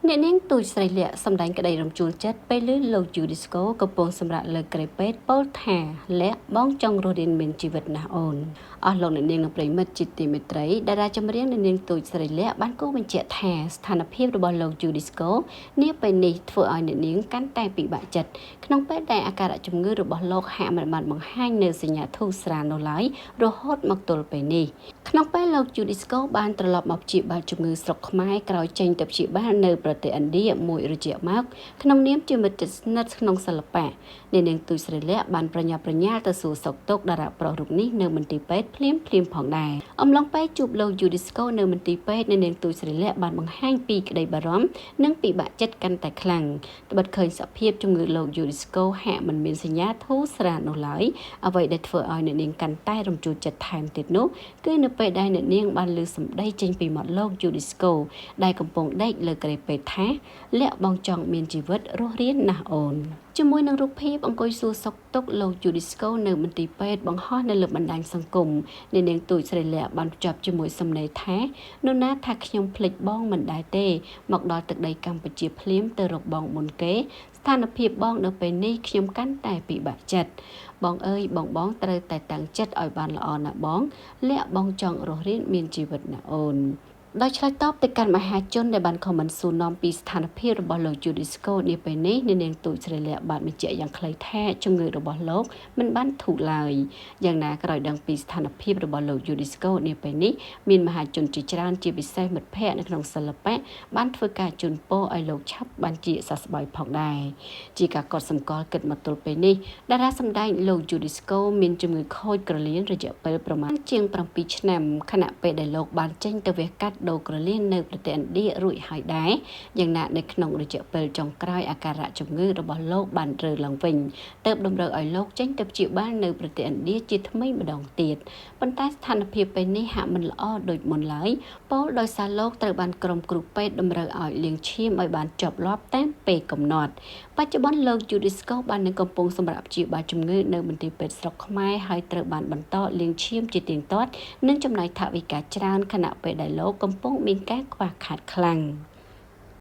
អ្នកនាងទូចស្រីលក្ខសម្ដែងក្តីរំជួលចិត្តពេលឮលោកយូឌីស្កូកំពុងសម្រាកលើគ្រែពេទ្យពោលថាលក្ខបងចង់រស់រានមានជីវិតណាស់អូនអស់លោកអ្នកនាងនិងប្រិយមិត្តជាទីមេត្រីតារាចម្រៀងអ្នកនាងទូចស្រីលក្ខបានគូសបញ្ជាក់ថាស្ថានភាពរបស់លោកយូឌីស្កូនាពេលនេះធ្វើឲ្យអ្នកនាងកាន់តែពិបាកចិត្តក្នុងពេលដែលអាការៈជំងឺរបស់លោកហាក់មិនបានបង្ហាញនូវសញ្ញាធូរស្រាលនោះឡើយរហូតមកទល់ពេលនេះក្នុងពេលលោកយូឌីស្កូបានត្រឡប់មកព្យាបាលជំងឺស្រុកខ្មែរក្រោយចេញទៅព្យាបាលនៅប្រទេសឥណ្ឌាមួយរយៈមកក្នុងនាមជាមិត្តជិតស្និទ្ធក្នុងសិល្បៈអ្នកនាងទូចស្រីលក្ខបានប្រញាប់ប្រញាល់ទៅសួរសុខទុក្ខតារាប្រុសរូបនេះនៅមន្ទីរពេទ្យភ្លាមភ្លាមផងដែរអំឡុងពេលជួបលោកយូឌីស្កូនៅមន្ទីរពេទ្យអ្នកនាងទូចស្រីលក្ខបានបង្ហាញពីក្តីបារម្ភនិងពិបាកចិត្តកាន់តែខ្លាំងត្បិតឃើញសភាពជំងឺលោកយូឌីស្កូហាក់មិនមានសញ្ញាធូរស្រាលនោះឡើយអ្វីដែលធ្វើឲ្យអ្នកនាងកាន់តែរំជួលចិត្តថែមទៀតនោះគឺនៅពេលដែលអ្នកនាងបានឮសម្ដីចេញពីមាត់លោកយូឌីស្កូដែលកំពុងដេកលើគ្រែពេទ្យថាលក្ខបងចង់មានជីវិតរស់រានណាស់អូនជាមួយនឹងរូបភាពអង្គុយសួរសុខទុក្ខលោកយូឌីស្កូនៅមន្ទីរពេទ្យបង្ហោះនៅលើបណ្ដាញសង្គមអ្នកនាងទូចស្រីលក្ខបានភ្ជាប់ជាមួយសំណេរថានរណាថាខ្ញុំភ្លេចបងមិនដែរទេមកដល់ទឹកដីកម្ពុជាភ្លាមទៅរកបងមុនគេស្ថានភាពបងនៅពេលនេះខ្ញុំកាន់តែពិបាកចិត្តបងអើយបងបងត្រូវតែតាំងចិត្តឲ្យបានល្អណាស់បងលក្ខបងចង់រស់រានមានជីវិតណាអូនដោយឆ្លើយតបទៅកាន់មហាជនដែលបាន comment សួរនាំពីស្ថានភាពរបស់លោកយូឌីស្កូនាពេលនេះអ្នកនាងទូចស្រីលក្ខបានបញ្ជាក់យ៉ាងខ្លីថាជំងឺរបស់លោកមិនបានធូរឡើយយ៉ាងណាក្រោយដឹងពីស្ថានភាពរបស់លោកយូឌីស្កូនាពេលនេះមានមហាជនជាច្រើនជាពិសេសមិត្តភ័ក្តិនៅក្នុងសិល្បៈបានធ្វើការជូនពរឲ្យលោកឆាប់បានជាសះស្បើយផងដែរជាការកត់សម្គាល់គិតមកទល់ពេលនេះតារាសម្ដែងលោកយូឌីស្កូមានជំងឺខូចក្រលៀនរយៈពេលប្រមាណជាង7ឆ្នាំខណៈពេលដែលលោកបានចេញទៅវះកាត់ដូរក្រលៀននៅប្រទេសឥណ្ឌារួចហើយដែរយ៉ាងណានៅក្នុងរយៈពេលចុងក្រោយអាការៈជំងឺរបស់លោកបានរើឡើងវិញទើបតម្រូវឲ្យលោកចេញទៅព្យាបាលនៅប្រទេសឥណ្ឌាជាថ្មីម្ដងទៀតប៉ុន្តែស្ថានភាពពេលនេះហាក់មិនល្អដូចមុនឡើយពោលដោយសារលោកត្រូវបានក្រុមគ្រូពេទ្យតម្រូវឲ្យលាងឈាមឲ្យបានជាប់លាប់តាមពេលកំណត់បច្ចុប្បន្នលោកយូឌីស្កូបាននឹងកំពុងសម្រាប់ព្យាបាលជំងឺនៅមន្ទីរពេទ្យស្រុកខ្មែរហើយត្រូវបានបន្តលាងឈាមជាទៀងទាត់និងចំណាយថវិកាច្រើនខណៈពេលដែលលោកកំពុងមានការខ្វះខាតខ្លាំង។